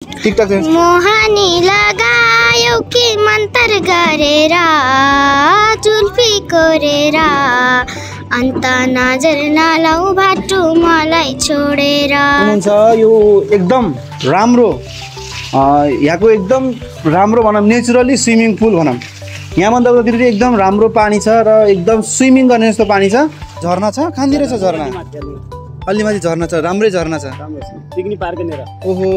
TikTok चाहिँ मोहनी लगायो कि मन्तर गरेर जुल्फी कोरेर अन्त नजर नलाउ बाटो मलाई छोडेर हुनुहुन्छ यो एकदम राम्रो यहाँको एकदम राम्रो भनौँ नेचुरली स्विमिङ पुल भनौँ यहाँभन्दा उतातिर चाहिँ एकदम राम्रो पानी छ र एकदम स्विमिङ गर्ने जस्तो पानी छ झरना छ कहाँनिर छ झरना अलि माथि झरना छ राम्रै झरना छ पिकनिक पार्क नेर ओहो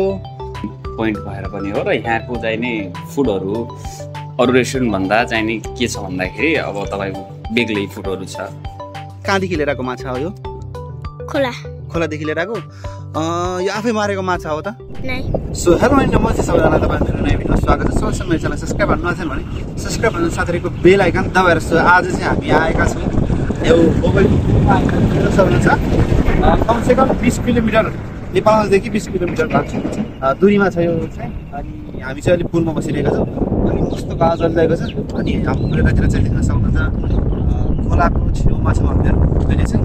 पोइन्ट भएर पनि हो र यहाँको चाहिँ नि फुडहरू अरू रेस्टुरेन्ट भन्दा चाहिँ नि के छ भन्दाखेरि अब तपाईँको बेग्लै फुडहरू छ कहाँदेखि लिएर आएको माछा हो यो खोला खोलादेखि लिएर आएको यो आफै मारेको माछा हो त नै सो हेलो एन्ड नमस्ते सबैजना तपाईँहरू नयाँ भिडियोमा स्वागत छ सबैसँग मेरो च्यानल सब्सक्राइब गर्नु नछन् भने सब्सक्राइब गर्नु साथै बेल आइकन दबाएर आज चाहिँ हामी आएका छौँ यो सबैजना छ कमसेकम 20 किलोमिटर नेपालदेखि 20 किलोमिटर दुरीमा छ यो चाहिँ अनि हामी चाहिँ अलिक पुलमा बसिरहेका छौँ अनि कस्तो घाँस चलिरहेको छ अनि हाम्रो यतातिर चाहिँ देख्न सक्नुहुन्छ खोलाको छेउमा छ मन्दिर अहिले चाहिँ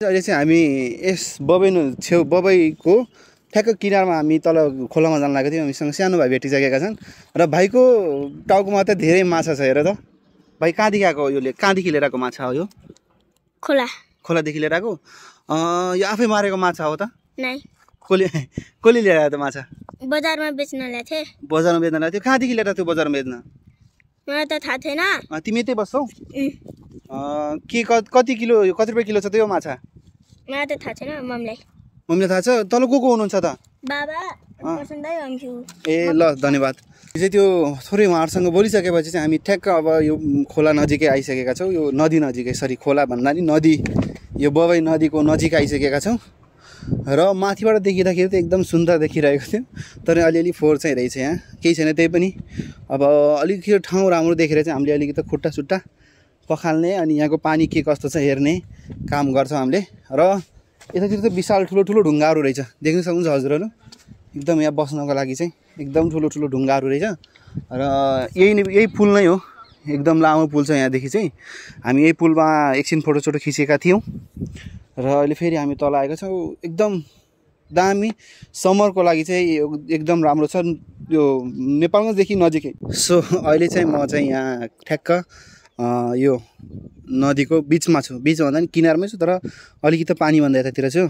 अहिले चाहिँ हामी यस बबैको ठ्याक्क किनारमा हामी तल खोलामा जान लागेको थियौँ हामीसँग सानो भाइ भेटिसकेका छन् र भाइको टाउकोमा त धेरै माछा छ हेर त भाइ कहाँदेखि आएको यो कहाँदेखि लिएर आएको माछा हो यो खोलादेखि लिएर आएको यो आफै मारेको माछा हो त नै कसले लिएर आयो त माछा बजारमा बेच्न ल्याएको थिएँ बजारमा बेच्न ल्याएको थियो कहाँदेखि लिएर त्यो बजारमा बेच्न मलाई त थाहा थिएन तिमी यतै बस्छौ के कति किलो कति रुपियाँ किलो छ त यो माछा मलाई त थाहा छैन मम्मीलाई थाहा छ तल को हुनुहुन्छ त बाबा पसन्दै हुन्छु ए ल धन्यवाद चाहिँ त्यो थोरै उहाँहरूसँग बोलिसकेपछि चाहिँ हामी ठ्याक्क अब यो खोला नजिकै आइसकेका छौँ यो नदी नजिकै सरी खोला भन्दा नि नदी यो बबै नदीको नजिक आइसकेका छौँ र माथिबाट देखिँदाखेरि त एकदम सुन्दर देखिरहेको थियो तर अलिअलि फोहोर चाहिँ रहेछ यहाँ केही छैन त्यही पनि अब अलिकति ठाउँ राम्रो देखेर चाहिँ हामीले अलिकति खुट्टा सुट्टा पखाल्ने अनि यहाँको पानी के कस्तो छ हेर्ने काम गर्छौँ हामीले र यतातिर त विशाल ठुलो ठुलो ढुङ्गाहरू रहेछ देख्न सक्नुहुन्छ हजुरहरू एकदम यहाँ बस्नको लागि चाहिँ एकदम ठुलो ठुलो ढुङ्गाहरू रहेछ र यही पुल नै हो एकदम लामो पुल छ यहाँदेखि चाहिँ हामी यही पुलमा एकछिन फोटोसोटो खिचेका थियौँ र अहिले फेरि हामी तल आएका छौँ एकदम दामी समरको लागि चाहिँ एकदम राम्रो छ यो नेपालदेखि नजिकै सो अहिले चाहिँ म चाहिँ यहाँ ठ्याक्क यो नदीको बिचमा छु बिच भन्दा नि किनारमै छु तर अलिकति पानीभन्दा यतातिर छु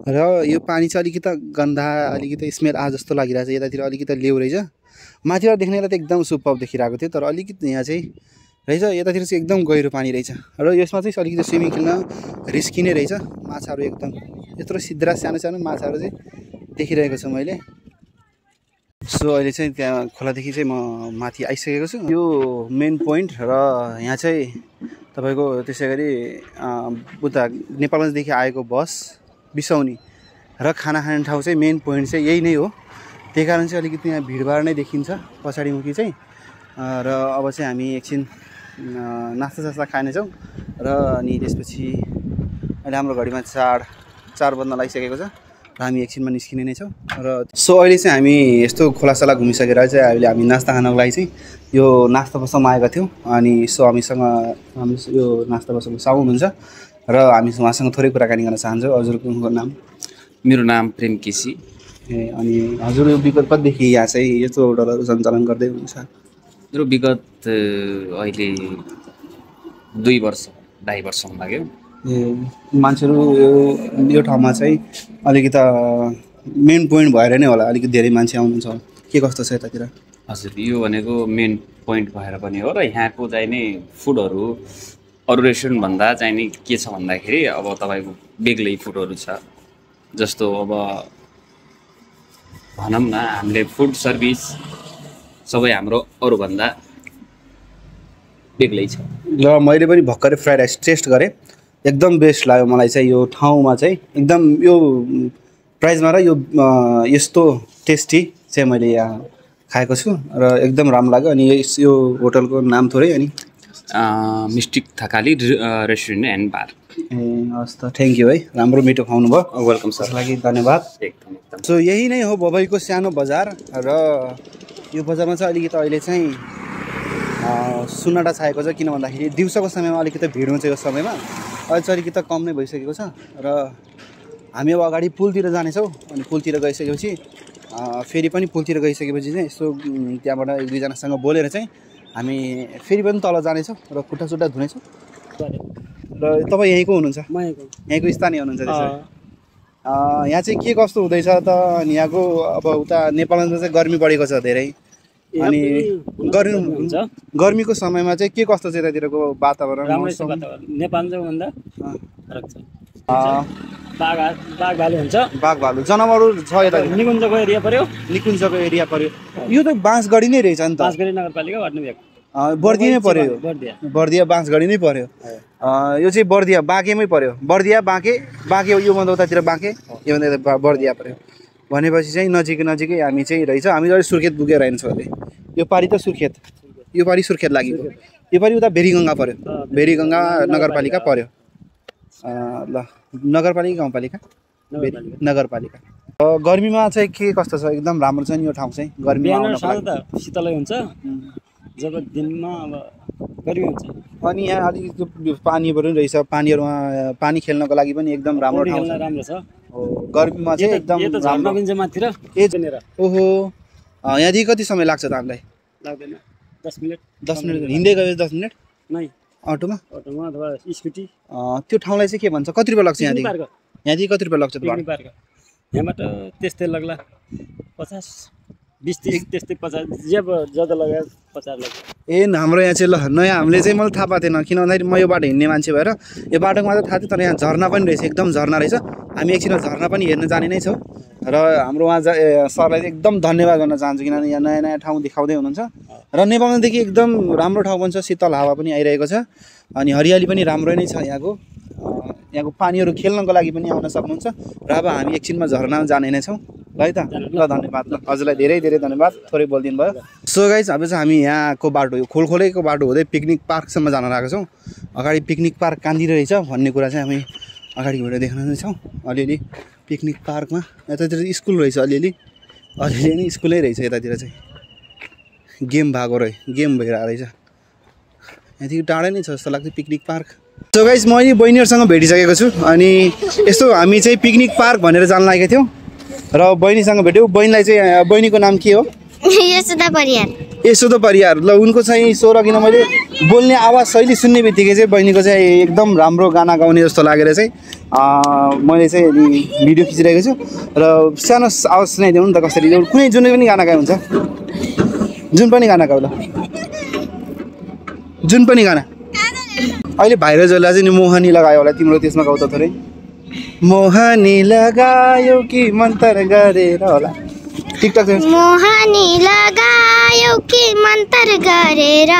र यो पानी चाहिँ अलिकति गन्धा अलिकति स्मेल आ जस्तो लागिरहेको छ यतातिर अलिकति लेउ रहेछ माथिबाट देख्नेलाई त एकदम सुपर देखिरहेको थियो तर अलिकति यहाँ चाहिँ रहेछ यतातिर चाहिँ एकदम गहिरो पानी रहेछ र यसमा चाहिँ अलिकति स्विमिङ खेल्न रिस्की नै रहेछ माछाहरू एकदम यत्रो सिद्रा सानो सानो माछाहरू चाहिँ देखिरहेको छु मैले सो अहिले चाहिँ त्यहाँ खोलादेखि चाहिँ म माथि आइसकेको छु यो मेन पोइन्ट र यहाँ चाहिँ तपाईँको त्यसै गरी उता नेपालदेखि आएको बस बिसाउने र खाना खाने ठाउँ चाहिँ मेन पोइन्ट चाहिँ यही नै हो त्यही कारण चाहिँ अलिकति यहाँ भिडभाड नै देखिन्छ पछाडिमुखी चाहिँ र अब चाहिँ हामी एकछिन नास्ता खानेछौँ र अनि त्यसपछि अहिले हाम्रो घडीमा 4 बज्न लागिसकेको छ र हामी एकछिनमा निस्किने नै छौँ र सो अहिले चाहिँ हामी यस्तो खोलासाला घुमिसकेर चाहिँ अहिले हामी नास्ता खानको लागि चाहिँ यो नास्ता बसमा आएका थियौँ अनि सो हामीसँग यो नास्ता बसमा साउ हुनुहुन्छ र हामी उहाँसँग थोरै कुराकानी गर्न चाहन्छौँ हजुरको नाम मेरो नाम प्रेम केसी अनि हजुर यो विगत कतिदेखि यहाँ चाहिँ यस्तो होटलहरू सञ्चालन गर्दै हुनुहुन्छ मेरो विगत अहिले 2 वर्ष 2.5 वर्ष हुन लाग्यो मान्छेहरू यो ठाउँमा चाहिँ अलिकति मेन पोइन्ट भएर नै होला अलिकति धेरै मान्छे आउनुहुन्छ के कस्तो छ यतातिर हजुर यो भनेको मेन पोइन्ट भएर पनि हो र यहाँको चाहिँ नि फुडहरू अरू रेस्टुरेन्ट भन्दा चाहिँ नि के छ भन्दाखेरि अब तपाईँको बेग्लै फुडहरू छ जस्तो अब भनौँ न हामीले फुड सर्भिस सबै हाम्रो अरूभन्दा बेग्लै छ ल मैले पनि भर्खरै फ्राइड राइस टेस्ट गरेँ एकदम बेस्ट लाग्यो मलाई चाहिँ यो ठाउँमा चाहिँ एकदम यो प्राइसमा र यो यस्तो टेस्टी चाहिँ मैले यहाँ खाएको छु र एकदम राम्रो लाग्यो अनि यो होटलको नाम थोरै अनि मिस्टिक थकाली रेस्टुरेन्ट एन्ड बार हस् त थ्याङ्क यू है राम्रो मिठो खुवाउनु भयो वेलकम सर लागि धन्यवाद एकदम सो यही नै हो बबैको सानो बजार र यो बजारमा चाहिँ अलिकति अहिले चाहिँ सुन्नाटा छाएको छ किन भन्दाखेरि दिउँसोको समयमा अलिकति भिड हुन्छ यो समयमा अहिले चाहिँ अलिकति कम नै भइसकेको छ र हामी अब अगाडि पुलतिर जानेछौँ अनि पुलतिर गइसकेपछि फेरि पनि पुलतिर गइसकेपछि चाहिँ यसो त्यहाँबाट एक दुईजनासँग बोलेर चाहिँ हामी फेरि पनि तल जानेछौँ र खुट्टा सुट्टा धुनेछौँ। र तपाईँ यहीँको हुनुहुन्छ? यहीँको स्थानीय हुनुहुन्छ त्यसो? यहाँ चाहिँ के कस्तो हुँदैछ त? अनि यहाँको अब उता नेपालमा चाहिँ गर्मी बढेको छ धेरै, अनि गर्मीको समयमा चाहिँ के कस्तो छ यतातिरको वातावरण? नेपाल भन्दा फरक छ। बाघ भालु हुन्छ, बाघ भालु जनावरहरू छ यता? निकुञ्जको एरिया पर्यो। निकुञ्जको एरिया पर्यो। यो त बाँसगढी नै रहेछ नि त? बाँसगढी नगरपालिका बर्दिया नै पर्यो। बर्दिया बाँसगढी नै पर्यो। यो चाहिँ बर्दिया बाँकेमै पर्यो। बर्दिया बाँके योभन्दा उतातिर बाँके, योभन्दा यता बर्दिया पर्यो भनेपछि चाहिँ नजिकै हामी चाहिँ रहेछ। हामी अहिले सुर्खेत पुगेर आइन्छौँ अहिले। यो पारि त सुर्खेत, यो पारि सुर्खेत लागेको, यो पारि उता भेरीगङ्गा पर्यो। भेरीगङ्गा नगरपालिका पर्यो। ल नगरपालिका गाउँपालिका? नगरपालिका। गर्मीमा चाहिँ के कस्तो छ? एकदम राम्रो छ नि यो ठाउँ चाहिँ गर्मीमा आउनको लागि? त शीतलै हुन्छ, जब दिनमा अब गर्मी हुन्छ। अनि यहाँ अलिकति पानीहरू पनि रहेछ, पानीहरूमा पानी खेल्नको लागि पनि एकदम राम्रो ठाउँ छ। राम्रो छ। गर्मीमा चाहिँ एकदम राम्रो। ओहो, यहाँदेखि कति समय लाग्छ त हामीलाई? लाग्दैन, 10 मिनट। 10 मिनट हिँड्दै गयो? 10 मिनट नै अटोमा अथवा स्कुटी। त्यो ठाउँलाई चाहिँ के भन्छ? कति रुपियाँ लाग्छ यहाँदेखि कति रुपियाँ लाग्छ? यहाँबाट त्यस्तै लाग्ला 50, 20, 30 त्यस्तै 50, जब ज्यादा लगायो 50 लाग्छ। हाम्रो यहाँ चाहिँ ल नयाँ हामीले चाहिँ मलाई थाहा पाएको थिएन, किन भन्दाखेरि म यो बाटो हिँड्ने मान्छे भएर यो बाटोमा त थाहा थियो, तर यहाँ झर्ना पनि रहेछ, एकदम झर्ना रहेछ। हामी एकछिन झर्ना पनि हेर्न जाने नै छौँ र हाम्रो उहाँ सरलाई एकदम धन्यवाद भन्न चाहन्छु, किनभने यहाँ नयाँ नयाँ ठाउँ देखाउँदै हुनुहुन्छ र नेपालदेखि एकदम राम्रो ठाउँ पनि छ, शीतल हावा पनि आइरहेको छ अनि हरियाली पनि राम्रो नै छ यहाँको। यहाँको पानीहरू खेल्नको लागि पनि आउन सक्नुहुन्छ र अब हामी एकछिनमा झर्नामा जाने नै छौँ। ल है त, ल धन्यवाद। ल हजुरलाई धेरै धेरै धन्यवाद, थोरै बोलिदिनु भयो। सो गाइज, अब चाहिँ हामी यहाँको बाटो, यो खोलखोलेको बाटो हुँदै पिकनिक पार्कसम्म जान लागेको छौँ। अगाडि पिकनिक पार्क कहाँनिर रहेछ भन्ने कुरा चाहिँ हामी अगाडि गएर देख्न नै छौँ। अलिअलि पिकनिक पार्कमा यतातिर स्कुल रहेछ, अलिअलि नै स्कुलै रहेछ यतातिर चाहिँ। गेम भएको गेम भइरहेको रहेछ। यहाँदेखि टाढै नै छ जस्तो लाग्छ पिकनिक पार्क। सो गाइज, म अहिले बहिनीहरूसँग भेटिसकेको छु अनि यस्तो हामी चाहिँ पिकनिक पार्क भनेर जान लागेको थियौँ र बहिनीसँग भेट्यौँ। बहिनीलाई चाहिँ, बहिनीको नाम के हो? यशोदा परियार। यशोदा परियार। ल उनको चाहिँ स्वर, किन मैले बोल्ने आवाज शैली सुन्ने बित्तिकै चाहिँ बहिनीको चाहिँ एकदम राम्रो गाना गाउने जस्तो लागेर चाहिँ मैले चाहिँ भिडियो खिचिरहेको छु र सानो आवाज सुनाइदिउँ नि त कसरी? कुनै जुनै पनि गाना गाए हुन्छ? जुन पनि गाना गाउ, ल जुन पनि गाना। अहिले भाइरल जसलाई चाहिँ नि मोहनी लगायो होला, तिम्रो त्यसमा गाउ त थोरै। मोहनी लगायो कि मन्तर गरेर होला, टिकटक मोहनी लगायो कि मन्तर गरेर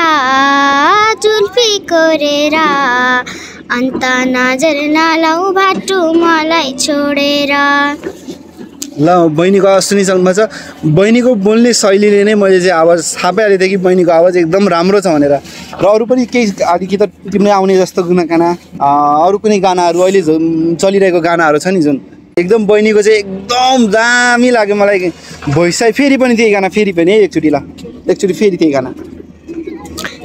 जुल्फी कोरेर अन्त नजर नलाऊ भाटु मलाई छोडेर। ल बहिनीको आवाज सुनिसक्नु भएको छ। बहिनीको बोल्ने शैलीले नै मैले चाहिँ आवाज थाहा पाइहालेको थिएँ कि बहिनीको आवाज एकदम राम्रो छ भनेर। र अरू पनि केही अलिकति तिमीले आउने जस्तो गाना, अरू कुनै गानाहरू अहिले चलिरहेको गानाहरू छ नि जुन, एकदम बहिनीको चाहिँ एकदम दामी लाग्यो मलाई भोइस चाहिँ। फेरि पनि त्यही गाना, फेरि पनि एकचोटि, ल एकचोटि फेरि त्यही गाना।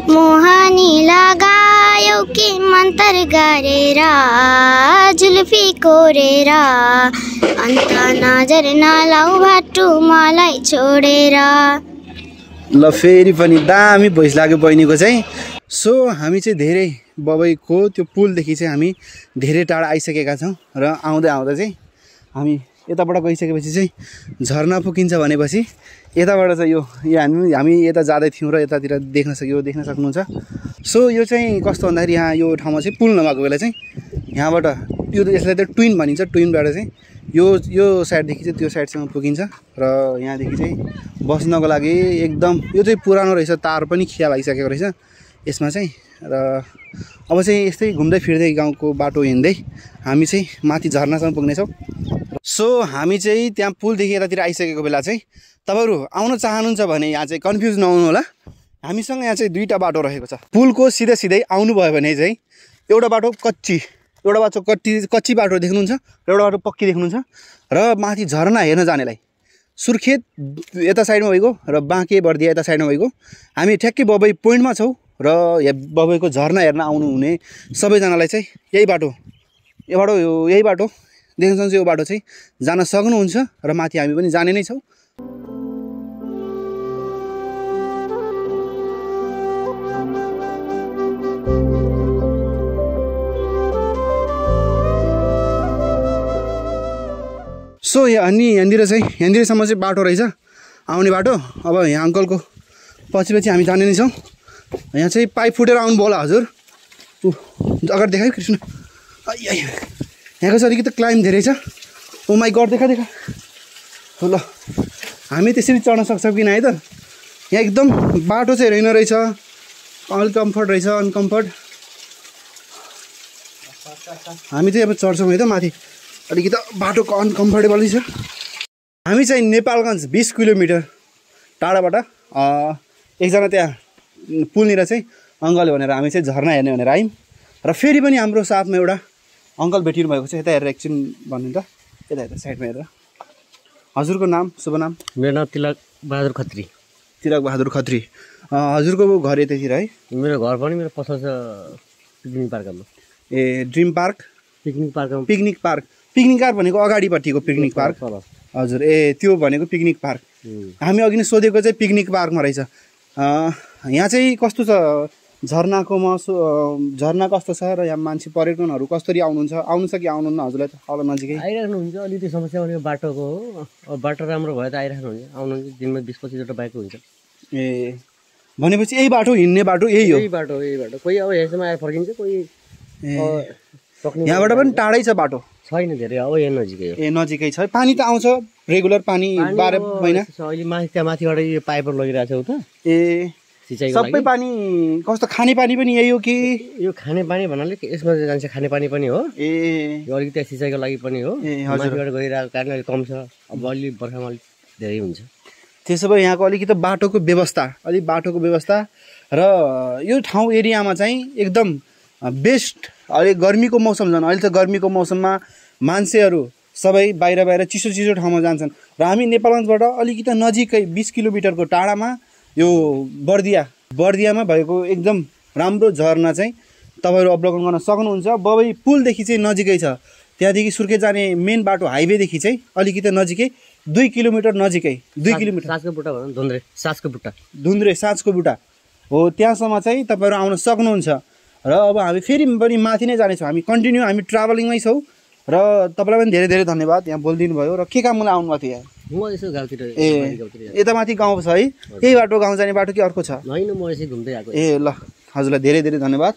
मोहनी लगायो कि मन्तर गरेर जुल्फी कोरेर अन्त नजर नलाऊ भाटु मलाई छोडेर। ल फेरि पनि दामी भोइस लाग्यो बहिनीको चाहिँ। सो हामी चाहिँ धेरै बबैको त्यो पुलदेखि चाहिँ हामी धेरै टाढा आइसकेका छौँ र आउँदा चाहिँ हामी यताबाट गइसकेपछि चाहिँ झर्ना पुगिन्छ भनेपछि यताबाट चाहिँ यो हामी यता जाँदै थियौँ र यतातिर देख्न सक्नुहुन्छ। सो यो चाहिँ कस्तो भन्दाखेरि यहाँ यो ठाउँमा चाहिँ पुल नभएको बेला चाहिँ यहाँबाट यो यसलाई त ट्विन भनिन्छ, ट्विनबाट चाहिँ यो साइडदेखि चाहिँ त्यो साइडसम्म पुगिन्छ र यहाँदेखि चाहिँ बस्नको लागि एकदम यो चाहिँ पुरानो रहेछ, तार पनि खिया लागिसकेको रहेछ यसमा चाहिँ। र अब चाहिँ यस्तै घुम्दै फिर्दै गाउँको बाटो हिँड्दै हामी चाहिँ माथि झर्नासम्म पुग्नेछौँ। सो हामी चाहिँ त्यहाँ पुलदेखि यतातिर आइसकेको बेला चाहिँ तपाईँहरू आउन चाहनुहुन्छ भने यहाँ चाहिँ कन्फ्युज नहुनु होला, हामीसँग यहाँ चाहिँ दुईवटा बाटो रहेको छ। पुलको सिधै आउनुभयो भने चाहिँ एउटा बाटो कच्ची बाटो देख्नुहुन्छ र एउटा बाटो पक्की देख्नुहुन्छ र माथि झरना हेर्न जानेलाई सुर्खेत यता साइडमा भएको र बाँके बर्दिया यता साइडमा भएको। हामी ठ्याक्कै बबई पोइन्टमा छौँ र बबईको झरना हेर्न आउनुहुने सबैजनालाई चाहिँ यही बाटो देख्न सक्नुहुन्छ यो बाटो चाहिँ जान सक्नुहुन्छ र माथि हामी पनि जाने नै छौँ। सो अनि यहाँनिरसम्म चाहिँ बाटो रहेछ आउने बाटो। अब यहाँ अङ्कलको पछि हामी जाने नै छौँ। यहाँ चाहिँ पाइप फुटेर आउनु भयो होला हजुर। अगाडि देखायो कृष्ण यहाँको चाहिँ अलिकति क्लाइम धेरै छ। ओ माई गड देखा ल हामी त्यसरी चढ्न सक्छौँ कि है त। यहाँ एकदम बाटो चाहिँ रहेन रहेछ अनकम्फर्ट रहेछ अनकम्फर्ट। हामी चाहिँ अब चढ्छौँ है त माथि अलिकति बाटोको अनकम्फर्टेबल छ। हामी चाहिँ नेपालगञ्ज 20 किलोमिटर टाढाबाट एकजना त्यहाँ पुलनिर चाहिँ अङ्कलले भनेर हामी चाहिँ झर्ना हेर्ने भनेर आयौँ र फेरि पनि हाम्रो साथमा एउटा अङ्कल भेटिनु भएको छ। यता हेरेर एकछिन भन्नु त यता हेरेर साइडमा हेरेर। हजुरको नाम शुभ नाम? मेरो नाम तिलक बहादुर खत्री। तिलक बहादुर खत्री। हजुरको घर यतैतिर है? मेरो घर पनि मेरो पसल छ पिकनिक पार्कमा। ए ड्रिम पार्क पिकनिक पार्कमा। पिकनिक पार्क भनेको अगाडिपट्टिको पिकनिक पार्क हजुर। ए त्यो भनेको पिकनिक पार्क। हामी अघि नै सोधेको चाहिँ पिकनिक पार्कमा रहेछ। यहाँ चाहिँ कस्तो छ झरना कस्तो छ र यहाँ मान्छे पर्यटनहरू कसरी आउनु छ कि आउनुहुन्न? हजुरलाई त अब नजिकै आइराख्नुहुन्छ। अलिकति समस्या भनेको बाटोको हो। अब बाटो राम्रो भयो त आइराख्नुहुन्छ। आउनुहुन्छ दिनमा 20-25 वटा बाइक हुन्छ। ए भनेपछि यही बाटो हिँड्ने बाटो यही हो? यही बाटो कोही अब यहाँसम्म आएर फर्किन्छ कोही यहाँबाट पनि टाढै छ बाटो? छैन धेरै अब यहाँ नजिकै हो। ए नजिकै छ। पानी त आउँछ रेगुलर पानी 12 महिना? अहिले त्यहाँ माथिबाट यो पाइपहरू लगिरहेको छ उता। ए सिँचाइको सबै पानी कस्तो खाने पानी पनि यही हो कि? यो खाने पानी भन्नाले यसमा जान्छ खाने पानी पनि हो। ए यो अलिकति सिँचाइको लागि पनि हो। माथिबाट गइरहेको कारण अलिक कम छ। अब अलि बर्खामा अलिक धेरै हुन्छ। त्यसो भए यहाँको अलिकति बाटोको व्यवस्था र यो ठाउँ एरियामा चाहिँ एकदम बेस्ट। अहिले गर्मीको मौसम झन् अहिले त गर्मीको मौसममा मान्छेहरू सबै बाहिर चिसो ठाउँमा जान्छन् र हामी नेपालगञ्जबाट अलिकति नजिकै 20 किलोमिटरको टाढामा यो बर्दियामा भएको एकदम राम्रो झरना चाहिँ तपाईँहरू अवलोकन गर्न सक्नुहुन्छ। बबई पुलदेखि चाहिँ नजिकै छ। त्यहाँदेखि सुर्खेत जाने मेन बाटो हाइवेदेखि चाहिँ अलिकति नजिकै 2 किलोमिटर नजिकै 2 किलोमिटर धुन्द्रे साँचको बुटा हो त्यहाँसम्म चाहिँ तपाईँहरू आउन सक्नुहुन्छ। र अब हामी फेरि पनि माथि नै जानेछौँ। हामी कन्टिन्यू हामी ट्राभलिङमै छौँ र तपाईँलाई पनि धेरै धेरै धन्यवाद यहाँ बोलिदिनु भयो। र के कामलाई आउनुभएको थियो यहाँ? म यसो गाउँतिर यता माथि गाउँ छ है? यही बाटो गाउँ जाने बाटो कि अर्को छ? होइन म यसै घुम्दै आएको। ए ल हजुरलाई धेरै धेरै धन्यवाद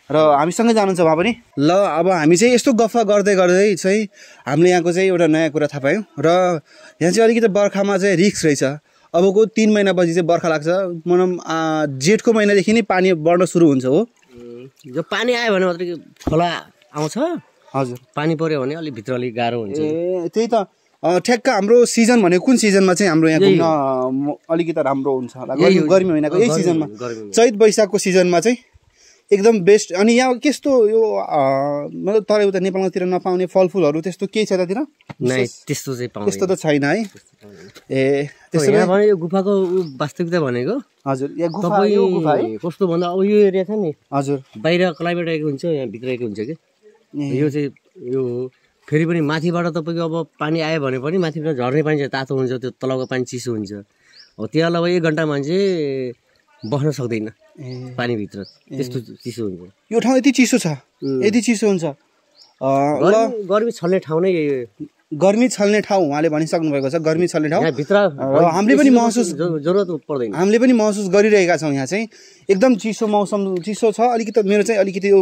र हामीसँगै जानुहुन्छ उहाँ पनि। ल अब हामी चाहिँ यस्तो गफ गर्दै चाहिँ हामीले यहाँको चाहिँ एउटा नयाँ कुरा थाहा पायौँ र यहाँ चाहिँ अलिकति बर्खामा चाहिँ रिस्क रहेछ। अबको 3 महिनापछि चाहिँ बर्खा लाग्छ भनौँ जेठको महिनादेखि नै पानी बढ्न सुरु हुन्छ हो। जो पानी आयो भने मात्रै खोला आउँछ। हजुर पानी पर्यो भने अलिक भित्र अलिक गाह्रो हुन्छ। ए त्यही त ठ्याक्क हाम्रो सिजन भनेको कुन सिजनमा चाहिँ हाम्रो यहाँ घुम्न अलिकति राम्रो हुन्छ होला? गर्मी महिनाको यही सिजनमा चैत वैशाखको सिजनमा चाहिँ एकदम बेस्ट। अनि यहाँ कस्तो यो मतलब तर उता नेपालतिर नपाउने फलफुलहरू त्यस्तो केही छ यतातिर? त्यस्तो त छैन है? ए त्यसो भए यो गुफाको वास्तविकता भनेको हजुर यो गुफा है कस्तो भन्दा अब यो एरिया छ नि हजुर बाहिर क्लाइमेट आएको हुन्छ यहाँ भित्र आएको हुन्छ कि यो चाहिँ यो फेरि पनि माथिबाट तपाईँको अब पानी आयो भने पनि माथिबाट झर्ने पानी चाहिँ तातो हुन्छ त्यो तलको पानी चिसो हुन्छ। अब त्यहाँ अब 1 घन्टामा चाहिँ बस्न सक्दैन पानीभित्र त्यस्तो चिसो हुन्छ। यो ठाउँ यति चिसो छ यति चिसो हुन्छ? गर्मी छल्ने ठाउँ नै गर्मी छल्ने ठाउँ उहाँले भनिसक्नु भएको छ। गर्मी छल्ने ठाउँ भित्र हामीले पनि महसुस जरुरत पर्दैन। हामीले पनि महसुस गरिरहेका छौँ। यहाँ चाहिँ एकदम चिसो मौसम चिसो छ। अलिकति मेरो चाहिँ अलिकति यो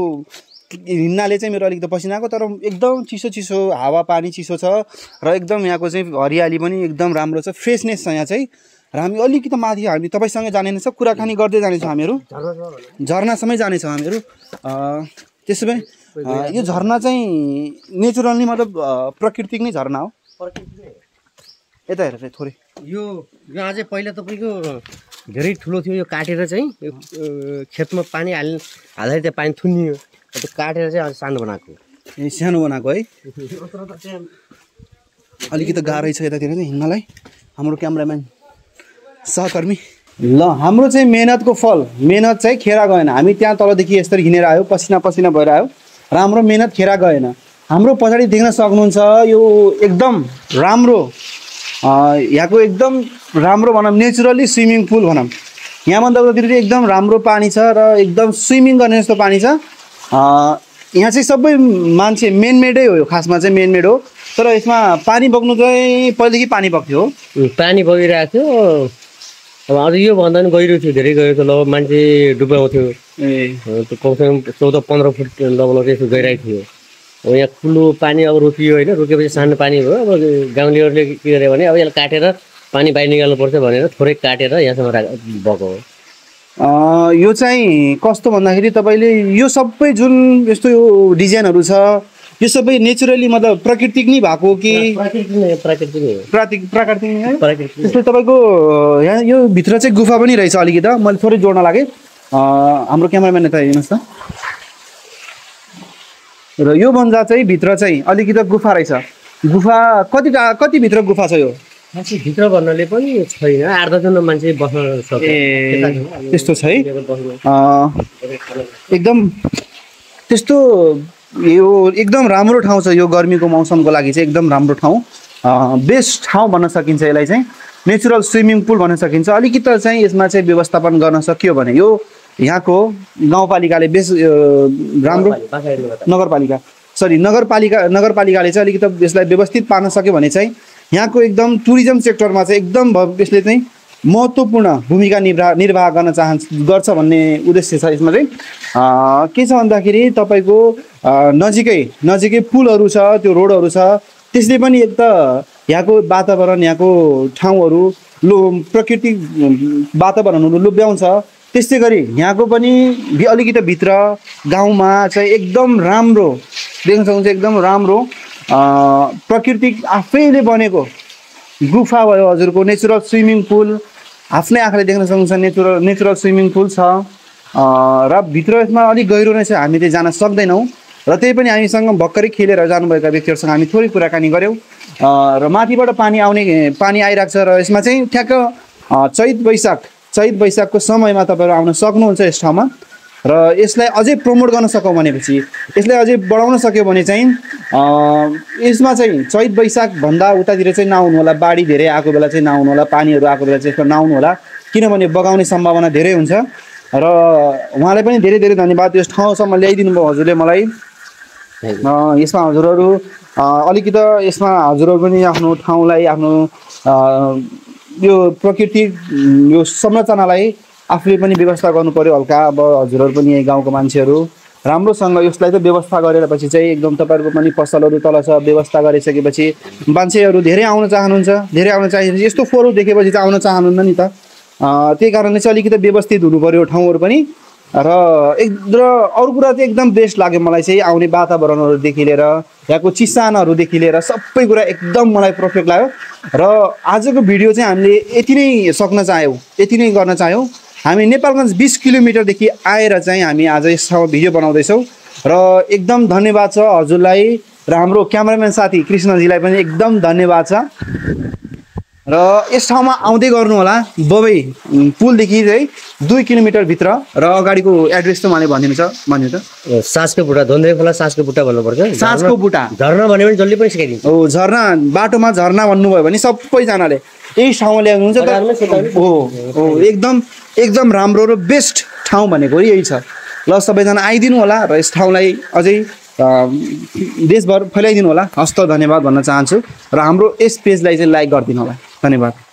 हिँड्नाले चाहिँ मेरो अलिकति पसिना आएको तर एकदम चिसो हावा पानी चिसो छ र एकदम यहाँको चाहिँ हरियाली पनि एकदम राम्रो छ फ्रेसनेस छ यहाँ चाहिँ। र हामी अलिकति माथि हामी तपाईँसँग जाने नै छ कुराकानी गर्दै जानेछौँ हामीहरू झरनासम्मै जानेछौँ हामीहरू। त्यसो भए यो झरना चाहिँ नेचुरल्ली मतलब प्राकृतिक नै झरना हो? यता हेरेर थोरै यो यहाँ चाहिँ पहिला तपाईँको धेरै ठुलो थियो। यो काटेर चाहिँ खेतमा पानी हाल्दाखेरि त्यहाँ पानी थुनियो त्यो काटेर चाहिँ सानो बनाएको। ए सानो बनाएको है? अलिकति गाह्रै छ यतातिर चाहिँ हिँड्नलाई। हाम्रो क्यामराम्यान सहकर्मी ल हाम्रो चाहिँ मेहनतको फल मेहनत चाहिँ खेर गएन। हामी त्यहाँ तलदेखि यसरी हिँडेर आयो पसिना भएर आयो र हाम्रो मेहनत खेर गएन। हाम्रो पछाडि देख्न सक्नुहुन्छ यो एकदम राम्रो यहाँको एकदम राम्रो भनौँ नेचुरली स्विमिङ पुल भनौँ। यहाँभन्दा उतातिर चाहिँ एकदम राम्रो पानी छ र एकदम स्विमिङ गर्ने जस्तो पानी छ। यहाँ चाहिँ सबै मान्छे मेनमेडै हो, यो खासमा चाहिँ मेनमेड हो। तर यसमा पानी बग्नु चाहिँ पहिलेदेखि पानी बग्थ्यो, पानी बगिरहेको थियो। अब अझ यो भन्दा पनि गहिरो थियो, धेरै गहिरो थियो, लगभग मान्छे डुबाउँथ्यो। त्यो कमसेकम 14-15 फुट लगभग त्यसो गइरहेको थियो। अब यहाँ ठुलो पानी अब रोकियो होइन, रोकेपछि सानो पानी भयो। अब गाउँलेहरूले के गर्यो भने अब यसलाई काटेर पानी बाहिर निकाल्नुपर्छ भनेर थोरै काटेर यहाँसम्म भएको हो। यो चाहिँ कस्तो भन्दाखेरि तपाईँले यो सबै जुन यस्तो यो डिजाइनहरू छ यो सबै नेचुरली मतलब प्राकृतिक नै भएको कि प्राकृतिक त्यस्तो तपाईँको यहाँ यो भित्र चाहिँ गुफा पनि रहेछ अलिकति। मैले थोरै जोड्न लागेँ, हाम्रो क्यामेराम्यान यता हेर्नुहोस् त। र यो भन्दा चाहिँ भित्र चाहिँ अलिकति गुफा रहेछ। गुफा कति भित्र गुफा छ यो? भित्र भन्नाले पनि छैन, 8-10 जना मान्छे बस्न सक्छ। त्यस्तो छ है, एकदम त्यस्तो। यो एकदम राम्रो ठाउँ छ, यो गर्मीको मौसमको लागि चाहिँ एकदम राम्रो ठाउँ, बेस्ट ठाउँ भन्न सकिन्छ। यसलाई चाहिँ नेचुरल स्विमिङ पुल भन्न सकिन्छ। अलिकति चाहिँ यसमा चाहिँ व्यवस्थापन गर्न सकियो भने यो यहाँको गाउँपालिकाले बेस राम्रो नगरपालिकाले चाहिँ अलिकति यसलाई व्यवस्थित पार्न सक्यो भने चाहिँ यहाँको एकदम टुरिज्म सेक्टरमा चाहिँ एकदम यसले चाहिँ महत्त्वपूर्ण भूमिका निर्वाह गर्न गर्छ भन्ने उद्देश्य छ। यसमा चाहिँ के छ भन्दाखेरि तपाईँको नजिकै पुलहरू छ, त्यो रोडहरू छ, त्यसले पनि एक त यहाँको वातावरण, यहाँको ठाउँहरू प्राकृतिक वातावरणहरू लोभ्याउँछ। त्यस्तै गरी यहाँको पनि अलिकति भित्र गाउँमा चाहिँ एकदम राम्रो देख्न सक्नुहुन्छ, एकदम राम्रो प्राकृतिक आफैले बनेको गुफा भयो हजुरको, नेचुरल स्विमिङ पुल आफ्नै आँखाले देख्न सक्नुहुन्छ। नेचुरल स्विमिङ पुल छ र भित्र यसमा अलिक गहिरो नै छ, हामी चाहिँ जान सक्दैनौँ। र त्यही पनि हामीसँग भर्खरै खेलेर जानुभएका व्यक्तिहरूसँग हामी थोरै कुराकानी गऱ्यौँ। र माथिबाट पानी आइरहेको छ र यसमा चाहिँ ठ्याक्क चैत वैशाखको समयमा तपाईँहरू आउन सक्नुहुन्छ यस ठाउँमा। र यसलाई अझै प्रमोट गर्न सकौँ भनेपछि, यसलाई अझै बढाउन सक्यो भने चाहिँ यसमा चाहिँ चैत वैशाखभन्दा उतातिर चाहिँ नआउनु होला। बाढी धेरै आएको बेला चाहिँ नआउनु होला, पानीहरू आएको बेला चाहिँ यसमा नआउनु होला, किनभने बगाउने सम्भावना धेरै हुन्छ। र उहाँलाई पनि धेरै धेरै धन्यवाद, यस ठाउँसम्म ल्याइदिनु भयो हजुरले मलाई। यसमा हजुरहरू अलिकति यसमा हजुरहरू पनि आफ्नो ठाउँलाई, आफ्नो यो प्राकृतिक यो संरचनालाई आफूले पनि व्यवस्था गर्नु पर्यो हल्का। अब हजुरहरू पनि यही गाउँको मान्छेहरू राम्रोसँग यसलाई त व्यवस्था गरेर पछि चाहिँ एकदम तपाईँहरूको पनि पसलहरू तल छ, व्यवस्था गरिसकेपछि मान्छेहरू धेरै आउन चाहनुहुन्छ। यस्तो फोहोर देखेपछि चाहिँ आउन चाहनुहुन्न नि त। त्यही कारणले चाहिँ अलिकति व्यवस्थित हुनु पर्यो ठाउँहरू पनि। र अरू कुरा चाहिँ एकदम बेस्ट लाग्यो मलाई चाहिँ, आउने वातावरणहरूदेखि लिएर यहाँको चिसानहरूदेखि लिएर सबै कुरा एकदम मलाई पर्फेक्ट लाग्यो। र आजको भिडियो चाहिँ हामीले यति नै गर्न चाह्यौँ। हामी नेपालगञ्ज 20 किलोमिटरदेखि आएर चाहिँ हामी आज यस ठाउँमा भिडियो बनाउँदैछौँ र एकदम धन्यवाद छ हजुरलाई र हाम्रो क्यामेराम्यान साथी कृष्णजीलाई पनि एकदम धन्यवाद छ। र यस ठाउँमा आउँदै गर्नु होला, बबई पुलदेखि चाहिँ 2 किलोमिटरभित्र। र अगाडिको एड्रेस त उहाँले भनिदिनु त। सासको बुट्टा, धोन्द्रे खोला सासको बुट्टा भन्नुपर्छ। सासको बुट्टा झरना भन्यो भने जसले पनि सिकाइदिन्छ। हो, झरना बाटोमा झरना भन्नुभयो भने सबैजनाले यही ठाउँमा ल्याउनुहुन्छ त। हो, एकदम राम्रो र बेस्ट ठाउँ भनेको यही छ। ल सबैजना आइदिनु होला र यस ठाउँलाई अझै देशभर फैलाइदिनु होला। हस्त धन्यवाद भन्न चाहन्छु र हाम्रो यस पेजलाई चाहिँ लाइक गरिदिनु होला। धन्यवाद।